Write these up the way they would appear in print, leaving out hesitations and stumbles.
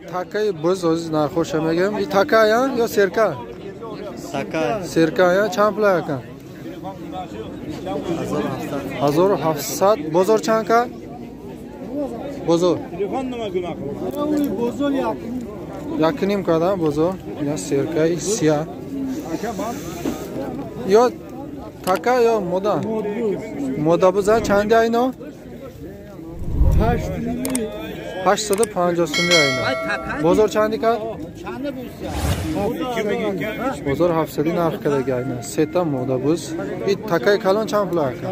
Takay biz o'zi narxi o'xshamagan. I taka ya yo serka? Taka. Serka ya chand pul ekan? 1700. Bozor chand ka? Bozor. Telefon nima gunoh qildi? Bozor yaqin. Yaqinim kada bozor. Ya serka siya. Yo taka yo moda. Moda buza chand ayno? 850 so'm ayno. Bozor chandi ka? Bozor 700 narx kadagi ayno. Seta moda buz. Bir takay kalon chand pul aka?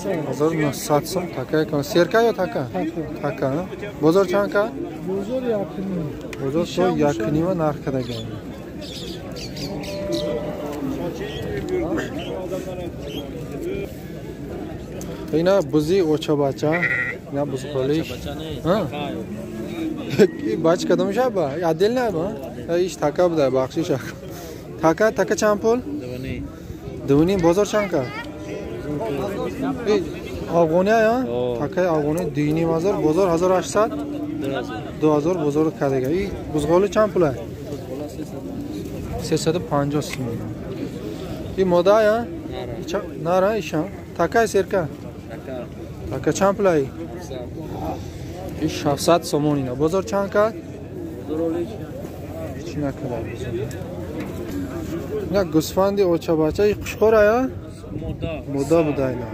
1900 so'm takay kalon. Serka yo taka? Taka. Bozor chand ka? Bozor yaqin. Bozor so yaqinima narx kadagi ayno. Ina buzi ocha bacha. Ina buzqolish. Ha? Bach kadam shaba. Adil na ba. Ish taka buda baxshish aka. Taka taka chand pul? Duvni. Bozor chand ka? Afg'oniya ya? Taka afg'oni 2.5 hazor, bozor 1800. 2000 bozor kadaga. I buzqoli chand pul? 350 so'm. I moda ya? Nara isha. Taka serka? Taka chand pul? 700 somon ina. Bozor chand ka? Hech nakada. Ina gusfandi ocha bacha i qushqora ya? Moda buda ina.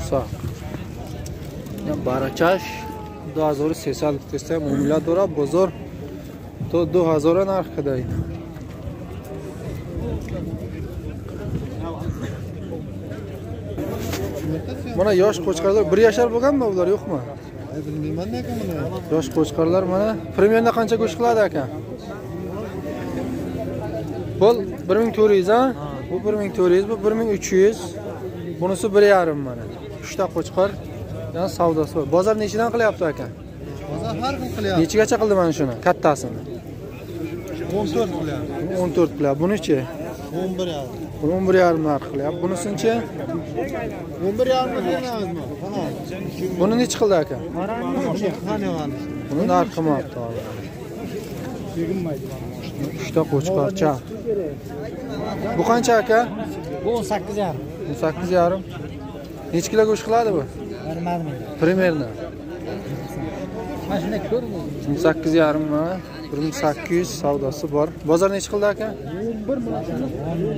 Sa. Ina barachash 2300 testa muomila dora bozor to 2000 narx kada ina. Mana yosh qo'chqorlar 1 yashar bo'lganmi ular yo'qmi? Bilmayman nega buni. Yosh qo'chqorlar mana примерно qancha go'sht qiladi aka? Bol 1400 ha? Bu 1400, bu 1300. Bunisi 1.5 mana. 3 ta qo'chqor yana savdosi bor. Bozor nechidan qilyapti aka? Bozor har xil qilyapti. Nechigacha qildi mana shuni? Kattasini. 14 qilyapti. 14 qilyapti. Buni-chi? 11.5. Buni 11.5 narx qilyapti. Bunisinchi? 11.5 bermamizmi? Buni nechi qildi aka? Buni narxi qilmabdi hozir. 3 ta qo'chqorcha. Bu qancha aka? Bu 18.5. 18.5. Necha kilo go'sht qiladi bu? Bilmadim. Примерно. Mana shunday ko'ring. 18.5 mana 1800 savdosi bor. Bozor necha qildi aka? 17.5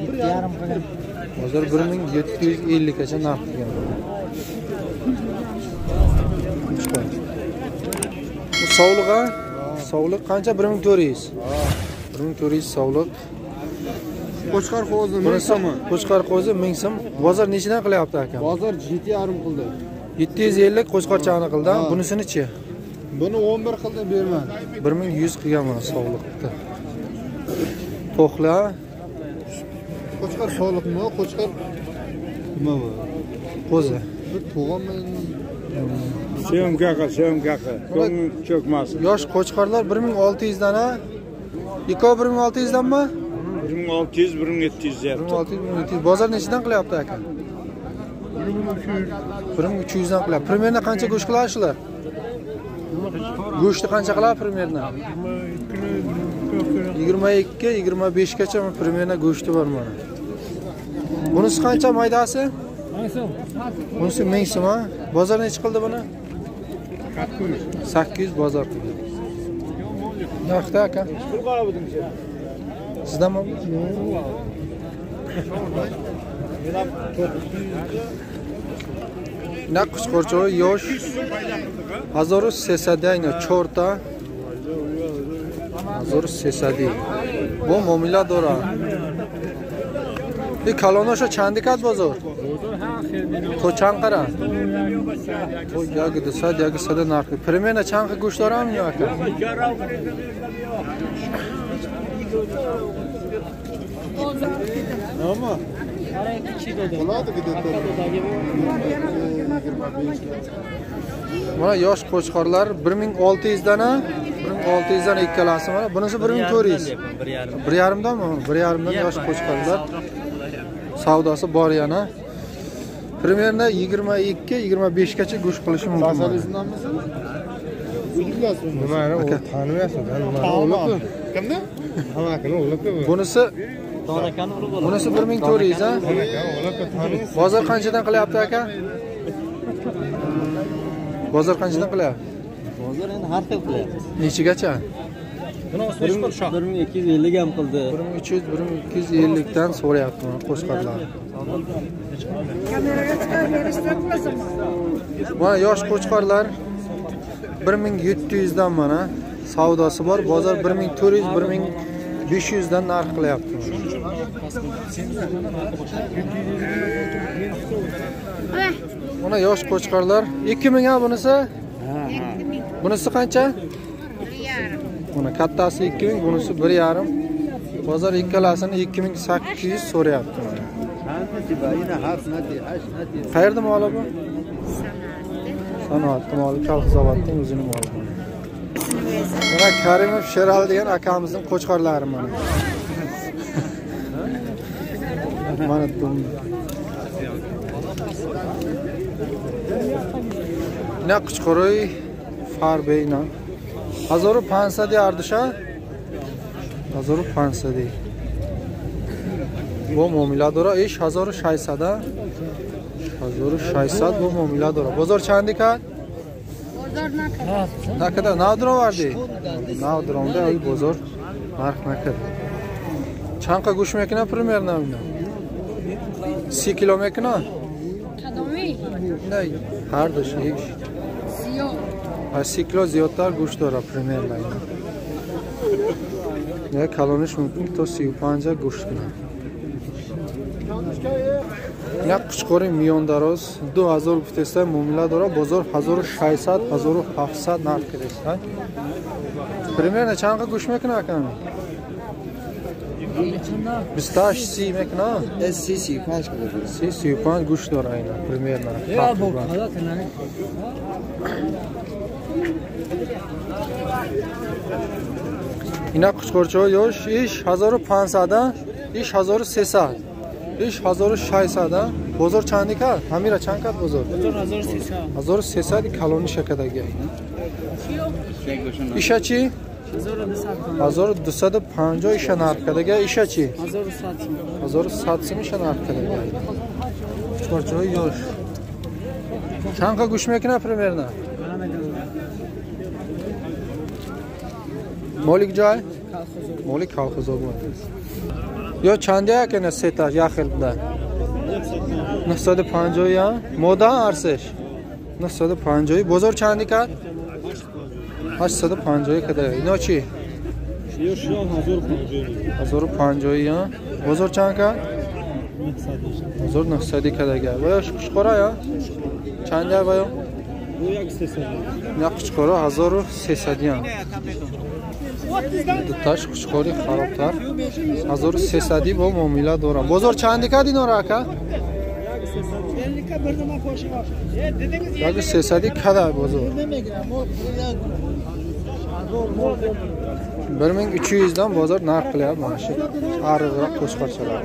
qilgan. Bozor 1750 gacha narx qilgan. Bu sovliq ha? Sovliq qancha? 1400. 1400 sovliq. Qo'chqor qo'zi 1000 so'm. Qo'chqor qo'zi 1000 so'm. Bozor nechidan qilyapti aka? Bozor 7.5 qildi. 750 qo'chqorchani qildi. Bunisini-chi? Buni 11 qildi bermadi. 1100 qilgan mana sovliqni. To'qla. Qo'chqor sovliqmi? Qo'chqor nima bu? Qo'zi. Bir to'g'onmi? Syomka qil, syomka qil. Ko'ngil cho'kmasin. Yosh qo'chqorlar 1600 dan ha? Ikkovi 1600 danmi? 1600, 1700 deyapti. 1600, 1700. Bozor nechidan qilyapti aka? 1300 dan qilyapti. Примерно qancha go'sht qiladi shular? Go'shtni qancha qiladi примерно? 22, 25 gacha примерно go'shti bor mana. Bunisi qancha maydasi? 1000 so'm. Bunisi 1000 so'm ha? Bozor necha qildi buni? 800 bozor qildi. Narxda aka? Sizdanmi? Na qo'chqorcha yosh 1300 ayna 4 ta 1300. Bu muomila dora. И калоношо чанди кад бозор? То чанд қара? То 1-200, 1-100 нарх. Примерно чанд гӯшт дорам ин ака? Nima? Qiladi где-то. Mana yosh qo'chqorlar 1600 dan, 1600 dan ikkalasi mana. Bunisi 1400. 1.5 danmi? 1.5 dan yosh qo'chqorlar. Savdosi bor yana. Примерно 22-25 gacha go'sht qilishi mumkin. bilasiz? Nimani u tanimayapsiz? Nimani? Kimni? Hamakini o'g'li-ku. Bunisi Donakani urib oladi. Bunisi 1400 ha? Bozor qanchadan qilyapti aka? Bozor qanchadan qilyapti? Bozor endi har xil qilyapti. Nechigacha? 1250 ham qildi. 1300, 1250 dan so'rayapti mana qo'chqorlar. Kameraga chiqarib berishdan qilasan. Mana yosh qo'chqorlar 1700 dan mana savdosi bor. Bozor 1400, 1500 dan narx qilyapti. Mana yosh qo'chqorlar 2000 ha bunisi? Bunisi qancha? 1,5. Mana kattasi 2000, bunisi 1,5. Bozor ikkalasini 2800 so'rayapti. Qayerda moli bu? Sanoatda moli, Kalxozavodning o'zini moli. Mana Karimov Sherali degan akamizning qo'chqorlari mana. Mana dum. Ina qo'chqori Farbeyna. 1500 ardisha. 1500. Bu muomila dora. Ish 1600. 1600 bu muomila dora. Bozor chandi kad? Bozor nakada. Nakada nav durovardi. Nav duromda oy bozor narx nakada. Chanqa go'sht mekina примерно ina. 30 kilo mekina? Qadomi? Ne, har dush ish. Ziyod. 30 kilo ziyodtar go'sht dora примерно ina. Ne kalonish mumkin to 35 go'sht kina. Ina qo'chqori miyondaroz 2000 guftesa muomila dora. Bozor 1600, 1700 narx kirsa. Примерно chanqa go'sht mekina akam? 28 30 mekina? 30 35 kilo. 30 35 go'sht dora ina примерно. Ina qo'chqorcha yosh ish 1500 ish 1300 ish 1600 bozor chandi kad? Hamira chand kad bozor? Bozor 1300. 1300 kaloni shakadagi. Isha chi? 1250 isha narxidagi. Isha chi? 1100 so'm isha narxidagi. Qo'chqorcha yosh. Chanqa go'sht mekina примерно? Molik joy? Molik Kolxozobod. Yo chandi akana seta yaxil bilan. 950 ya. Moda arsish. 950. Bozor chandi kad? 850 kada. Ino chi? 1050 ya. Bozor chand kad? 1900 kadaga. Voy qushqora ya. Chandi voy? Bu 1300. Na qushqora 1300 ya. Duttash qushqori xarobtar 1300 bo muomila dora. Bozor chandi kad inora aka? 1300 kada bozor. 1300 dan bozor narx qilyapti mana shu ariqroq qo'chqorchalar.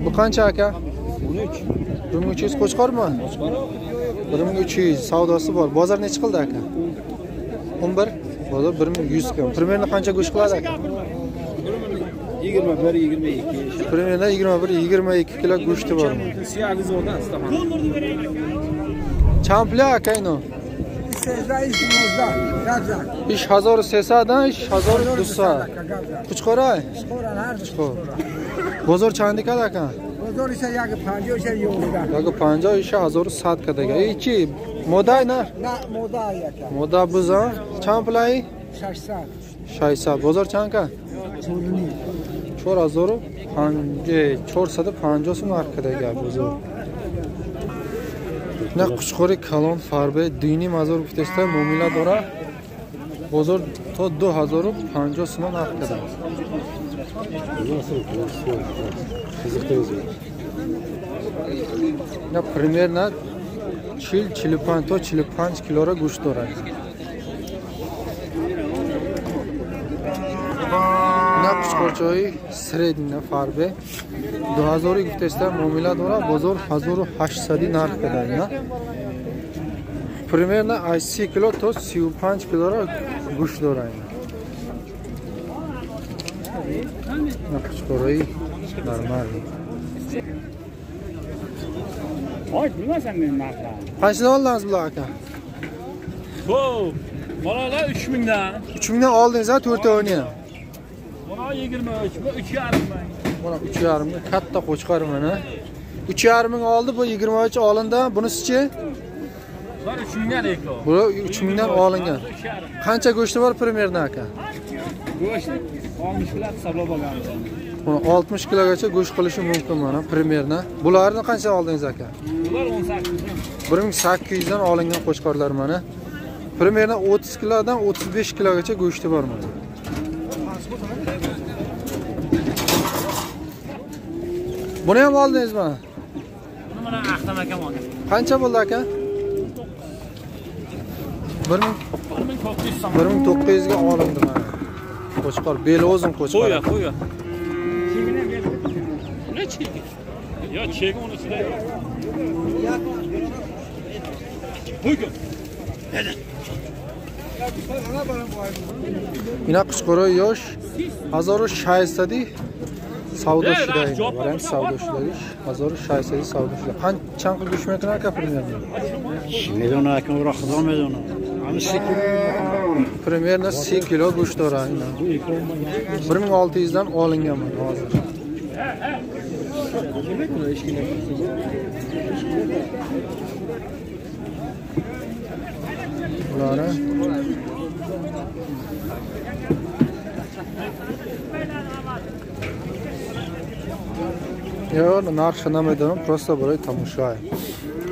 Bu qancha aka? 13. 1300 qo'chqormi? 1300 savdosi bor. Bozor necha qildi aka? 11. Bozor 1100 kam. Примерно qancha go'sht qiladi aka? 21 22. Примерно 21 22 kilo go'shti bor. Chand pul aka ino? Ish 1300 dan ish 1200. Qo'chqora? Qo'chqor. Bozor chandi kad aka? Bozor esa 150 esa 11. 150 esa 1100 kadaga. E chi? Moda na? Na moda aka. Moda buza chand pulay? 600. 600. Bozor chand ka? 450 so'm narx kadaga bozor. Na qo'chqori kalon farbe 2.5 guftesta muomila dora. Bozor to 2050 so'm narx kada. Na примерно 40-45 to 45 kilora go'sht dora. Na qo'chqorchoy средний farbe 2000 guftesta muomila dora. Bozor 1800 narx kada. Примерно аз 30 кило то 35 килоро гӯшт дора ина. На қучқорои нормальный. Oy, bilmasam men narxlarni. Qanchadan oldingiz bular aka? Xo'p, bolalar 3000 dan. 3000 dan oldingiz ha, to'rtovini ham. Buni 23, bu 3,5 ming. Mana 3,5 ming katta qo'chqor mana. 3,5 ming oldi, bu 23 olindi. Bunisichi? Bular 3000 dan eko. Bu 3000 dan olingan. Qancha go'shti bor примерно aka? Go'sht 60 kilo hisoblab olganmiz. Mana 60 kilogacha go'sht qilishi mumkin mana примерно. Bularni qancha oldingiz aka? Bular 18 dan. 1800 dan olingan qo'chqorlar mana. Примерно 30 kilodan 35 kilogacha go'shti bor mana. Buni ham oldingizmi? Buni mana Ahtam akam olgan. Qancha bo'ldi aka? 1900 so'm. 1900 ga olindi mana. Qo'chqor, beli uzun qo'chqor. Qo'ya, qo'ya. Ne chegi? Yo, chegi uni ichida yo'q. Qo'ygun. Ина qo'chqori yosh 1600 savdo шуда. Барам savdo шудагиш 1600 savdo шуда. Qancha qilib go'sht mumkin aka примерно? Медонам aka, ura Xudo медонам. Примерно 3 kilo go'sht dora ina. 1600 dan olingan mana hozir. Bularni Yo, narxi намедонам, просто барои тамошо.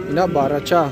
Ина барача.